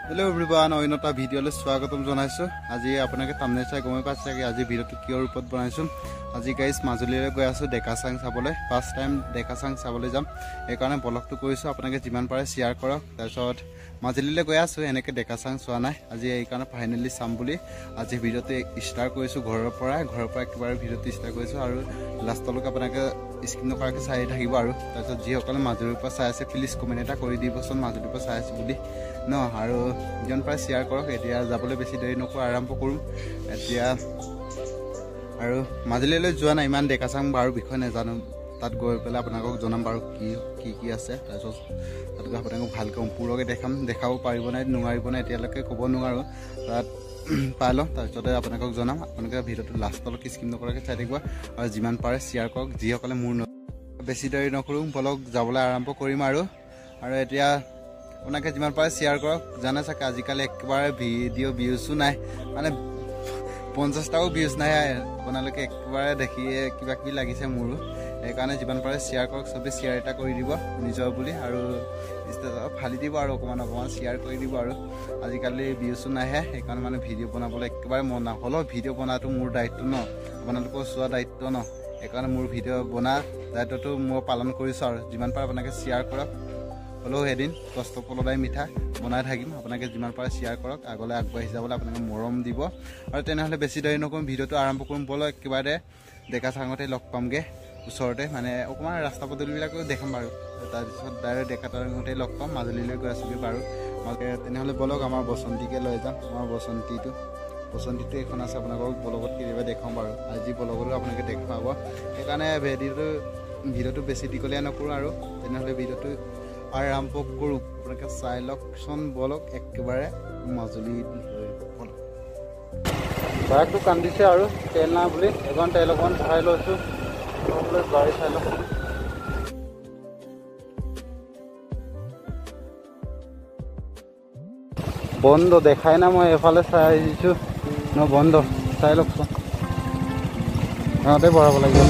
Hello' everyone, অন্য এটা ভিডিঅ'লৈ স্বাগতম জনাইছোঁ। আজি আপোনালোকে থাম্বনেইল চাই গমেই পাইছে চাগে আজি ভিডিঅ'টো কিহৰ ওপৰত বনাইছোঁ। আজি গাইজ মাজুলীলৈ গৈ আছোঁ ডেকা চাং চাবলৈ। ফাৰ্ষ্ট টাইম ডেকা চাং চাবলৈ যাম, সেইকাৰণে ব্লগটো কৰিছোঁ। আপোনালোকে যিমান পাৰে শ্বেয়াৰ কৰক। তাৰপিছত মাজুলীলৈ গৈ আছোঁ, এনেকৈ ডেকা চাং চোৱা নাই আজি, এইকাৰণে ফাইনেলি চাম বুলি আজি ভিডিঅ'টো ষ্টাৰ্ট কৰিছোঁ। ঘৰৰ পৰা একেবাৰে ভিডিঅ'টো ষ্টাৰ্ট কৰিছোঁ আৰু লাষ্টলৈকে আপোনালোকে স্কিপ নকৰাকৈ চাই থাকিব। আৰু তাৰপিছত যিসকলে মাজুলীৰ পৰা চাই আছে প্লিজ কমেণ্ট এটা কৰি দিবচোন মাজুলীৰ পৰা চাই আছোঁ বুলি ন। আৰু যিমান পাৰে শ্বেয়াৰ কৰক। এতিয়া যাবলৈ বেছি দেৰি নকৰোঁ, আৰম্ভ কৰোঁ এতিয়া। আৰু মাজুলীলৈ যোৱা নাই, ইমান ডেকা চাং বাৰু বিষয়ে নাজানো। তাত গৈ পেলাই আপোনালোকক জনাম বাৰু কি কি কি আছে। তাৰপিছত তাত গৈ আপোনালোকক ভালকৈ সম্পূৰ্ণকৈ দেখাব পাৰিব নাই নোৱাৰিব নাই এতিয়ালৈকে ক'ব নোৱাৰোঁ। তাত পাই লওঁ, তাৰপিছতে আপোনালোকক জনাম। আপোনালোকে ভিডিঅ'টো লাষ্টলৈকে স্কিপ নকৰাকৈ চাই থাকিব আৰু যিমান পাৰে শ্বেয়াৰ কৰক। যিসকলে মোৰ বেছি দেৰি নকৰোঁ, বলক যাবলৈ আৰম্ভ কৰিম। আৰু আৰু এতিয়া আপোনালোকে যিমান পাৰে শ্বেয়াৰ কৰক। জানে চাগে আজিকালি একেবাৰে ভিডিঅ' ভিউজো নাই, মানে 50টাও ভিউজ নাই। আপোনালোকে একেবাৰে দেখিয়ে কিবা কিবি লাগিছে মোৰো। সেইকাৰণে যিমান পাৰে শ্বেয়াৰ কৰক, চবেই শ্বেয়াৰ এটা কৰি দিব নিজৰ বুলি, আৰু ফালি দিব আৰু অকণমান অকণমান শ্বেয়াৰ কৰি দিব। আৰু আজিকালি ভিউজো নাহে, সেইকাৰণে মানে ভিডিঅ' বনাবলৈ একেবাৰে মন নাই। হ'লেও ভিডিঅ' বনোৱাটো মোৰ দায়িত্ব ন, আপোনালোকৰ চোৱা দায়িত্ব ন, সেইকাৰণে মোৰ ভিডিঅ' বনা দায়িত্বটো মই পালন কৰিছোঁ। আৰু যিমান পাৰে আপোনালোকে শ্বেয়াৰ কৰক। হ'লেও এদিন কষ্ট ফলদাই মিঠা বনাই থাকিম। আপোনালোকে যিমান পাৰে শ্বেয়াৰ কৰক, আগলৈ আগবাঢ়ি যাবলৈ আপোনালোকে মৰম দিব। আৰু তেনেহ'লে বেছি দেৰি নকৰোঁ, ভিডিঅ'টো আৰম্ভ কৰিম। ব'লক একেবাৰে ডেকা চাঙতে লগ পামগৈ, ওচৰতে মানে অকণমান ৰাস্তা পদূলিবিলাকো দেখাম বাৰু। তাৰপিছত ডাইৰেক্ট ডেকা চাঙতে লগ পাম, মাজুলীলৈ গৈ আছোঁগৈ বাৰু। তেনেহ'লে ব'লক আমাৰ বসন্তীকে লৈ যাম। আমাৰ বসন্তীটো এইখন আছে, আপোনালোকক ব্লগত কেতিয়াবা দেখাম বাৰু। আজি ব্লগতো আপোনালোকে দেখুৱাব, সেইকাৰণে ভিডিঅ'টো বেছি দীঘলীয়া নকৰোঁ। আৰু তেনেহ'লে ভিডিঅ'টো আৰম্ভ কৰোঁ, আপোনালোকে চাই লওকচোন। ব'লক একেবাৰে মাজুলী ব'লক। বাইকটো কান্দিছে আৰু তেল নাই বুলি এখন তেল অকণমান ভৰাই লৈছোঁ। গাড়ী চাই লওক। বন্ধ দেখাই না, মই এইফালে চাই আহিছোঁ ন, বন্ধ চাই লওকচোন। সিহঁতে ভৰাব লাগিব।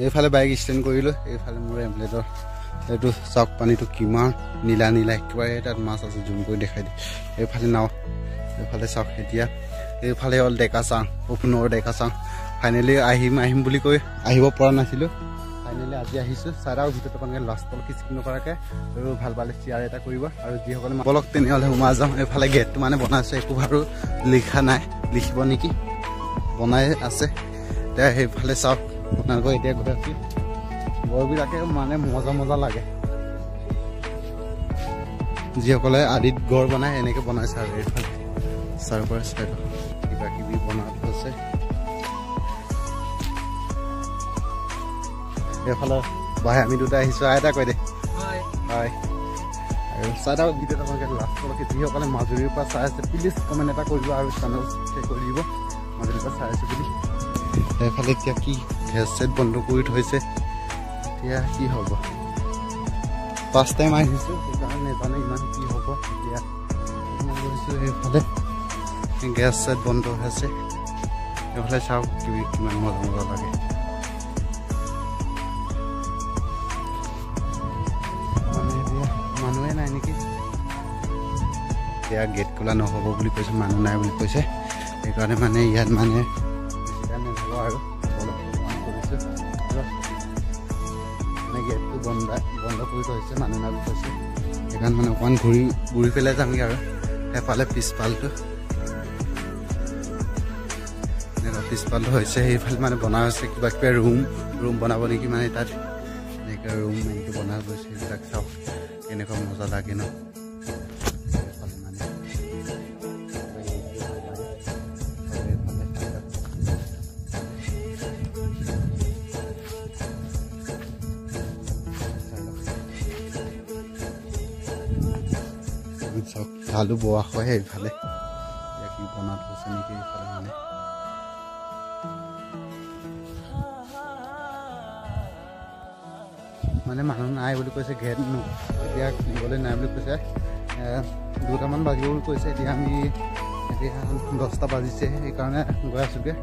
এইফালে বাইক ষ্টেণ্ড কৰিলোঁ, এইফালে মোৰ এম্বুলেটৰ এইটো চাওক পানীটো কিমান নীলা নীলা, একেবাৰে তাত মাছ আছে, জুম কৰি দেখাই দিওঁ। এইফালে নাও, এইফালে চাওক। এতিয়া এইফালে হ'ল ডেকা চাং, সপোনৰ ডেকা চাং। ফাইনেলি আহিম আহিম বুলি কৈ আহিব পৰা নাছিলোঁ, ফাইনেলি আজি আহিছোঁ। চাই ভিতৰত আপোনালোকে লাষ্টলৈকে স্কিপ নকৰাকৈ আৰু ভাল পালে শ্বেয়াৰ এটা কৰিব। আৰু যিসকলে বলক তেনেহ'লে সোমাই যাওঁ। এইফালে গেটটো মানে বনাইছে, একো বাৰু লিখা নাই, লিখিব নেকি, বনাই আছে। এতিয়া সেইফালে চাওক আপোনালোকক এতিয়া গৈ আছোঁ। গড়বিলাকে মানে মজা মজা লাগে, যিসকলে আদিত গড় বনায় এনেকৈ বনাইছে। আৰু এইফালে চাৰিওফালে চাইডত কিবা কিবি বনাই থৈছে। এইফালে ভাই আমি দুটা আহিছোঁ, আইতা কৈ দে হয়। চাই থাকক ভিডিঅ'টো আপোনালোকে লাষ্টলৈকে। যিসকলে মাজুলীৰ পৰা চাই আছে প্লিজ কমেণ্ট এটা কৰিব আৰু চেনেল শ্বেয়াৰ কৰি দিব মাজুলীৰ পৰা চাই আছোঁ বুলি। এইফালে এতিয়া কি গেছ চেট বন্ধ কৰি থৈছে, এতিয়া কি হ'ব? ফাৰ্ষ্ট টাইম আহিছোঁ, সেইকাৰণে নাজানো ইমান কি হ'ব। এতিয়া গৈছোঁ এইফালে গেছ চেট বন্ধ হৈ আছে। এইফালে চাওক কিমান মজা মজা লাগে। মানে এতিয়া মানুহে নাই নেকি? এতিয়া গেট খোলা নহ'ব বুলি কৈছে, মানুহ নাই বুলি কৈছে। সেইকাৰণে মানে ইয়াত মানে বেছি টাইম নাথাকোঁ আৰু অলপ কৰিছোঁ। মানে গেটটো বন্ধ বন্ধ কৰি থৈছে, মানুহ নাই বুলি কৈছে। সেইকাৰণে মানে অকণমান ঘূৰি ঘূৰি পেলাই যামগৈ আৰু। সেইফালে পিছফালটো, পিছফালটো হৈছে সেইফালে মানে বনাই হৈছে কিবা কিবা ৰুম ৰুম বনাব নেকি মানে তাত এনেকৈ ৰুম এনেকৈ বনাই গৈছে। সেইবিলাক চাওক কেনেকুৱা মজা লাগে ন। সেইফালে মানে চাওক ঢালো বোৱা হয় সেইফালে কি বনাই থৈছে নেকি এইফালে মানে। মানে মানুহ নাই বুলি কৈছে, গেট এতিয়া খুলিবলৈ নাই বুলি কৈছে। 2টামান বাজিব বুলি কৈছে। এতিয়া আমি এতিয়া 10টা বাজিছে, সেইকাৰণে গৈ আছোঁগৈ।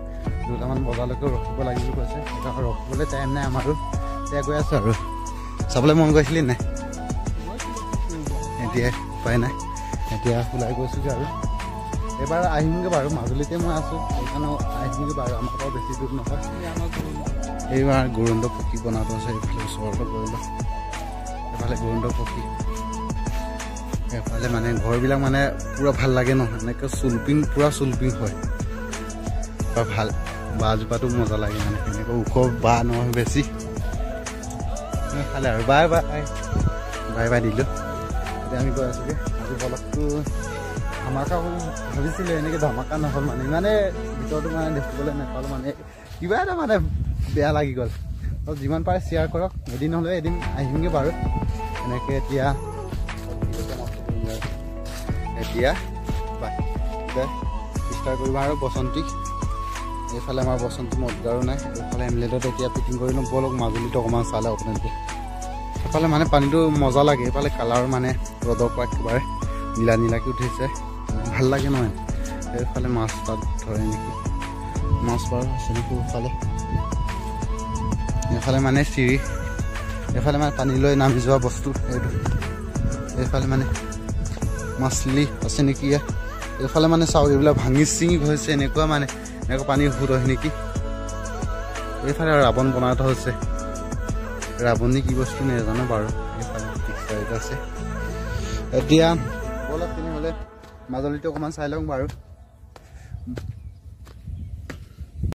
2টামান বজালৈকে ৰখিব লাগিব বুলি কৈছে, সেইকাৰণে ৰখিবলৈ টাইম নাই আমাৰো। এতিয়া গৈ আছোঁ আৰু। চাবলৈ মন গৈছিলি নাই? এতিয়া উপায় নাই, এতিয়া ওলাই গৈছোঁগৈ আৰু। এইবাৰ আহিমগৈ বাৰু, মাজুলীতে মই আছোঁ সেইকাৰণে আহিমগৈ বাৰু, আমাৰ পৰা বেছি দূৰ নহয়। এইবাৰ গৰুণ্ড পক্ষী বনাটো আছে এইফালে ওচৰতে, গৰুণ্ড এইফালে গৰুণ্ড পক্ষী। এইফালে মানে ঘৰবিলাক মানে পূৰা ভাল লাগে ন, এনেকৈ চুলপিং পূৰা চুলপিং হয়, পূৰা ভাল। বাঁহজোপাটো মজা লাগে মানে, এনেকৈ ওখ বাঁহ নহয় বেছি। এইফালে আৰু বাই বাই বাই বাই দিলোঁ। এতিয়া আমি গৈ আছোঁগৈ। আজি ব্লগটো ধামাকা ভাবিছিলোঁ, এনেকৈ ধামাকা নহ'ল মানে, ইমানে ভিতৰটো মানে দেখিবলৈ নাপালোঁ মানে, কিবা এটা মানে বেয়া লাগি গ'ল। যিমান পাৰে শ্বেয়াৰ কৰক, এদিন হ'লেও এদিন আহিমগৈ বাৰু এনেকৈ। এতিয়া এতিয়া ষ্টাৰ্ট কৰিব আৰু বসন্তী। এইফালে আমাৰ বসন্তী মদগাৰো নাই। এইফালে এমলেটত এতিয়া ফিটিং কৰি লওঁ। ব'লক মাজুলীত অকণমান চালে আপোনালোকে। সেইফালে মানে পানীটো মজা লাগে, এইফালে কালাৰ মানে ৰ'দৰ পৰা একেবাৰে নীলা নীলাকৈ উঠিছে, ভাল লাগে নহয়। এইফালে মাছ তাত ধৰে নেকি, মাছ বাৰু আছে নেকি এইফালে। এইফালে মানে চিৰি, এইফালে মানে পানী লৈ নামি যোৱা বস্তু এইটো। এইফালে মানে মাছলি আছে নেকি ইয়াত। এইফালে মানে চাওক এইবিলাক ভাঙি চিঙি গৈছে, এনেকুৱা মানে এনেকুৱা পানী সোঁত হয় নেকি। এইফালে ৰাৱণ বনাই থোৱা হৈছে, ৰাৱণ নে কি বস্তু নাজানো বাৰু। এইফালে পিকচাৰ আছে। এতিয়া ব'লক তেনেহ'লে মাজুলীটো অকণমান চাই লওঁ বাৰু।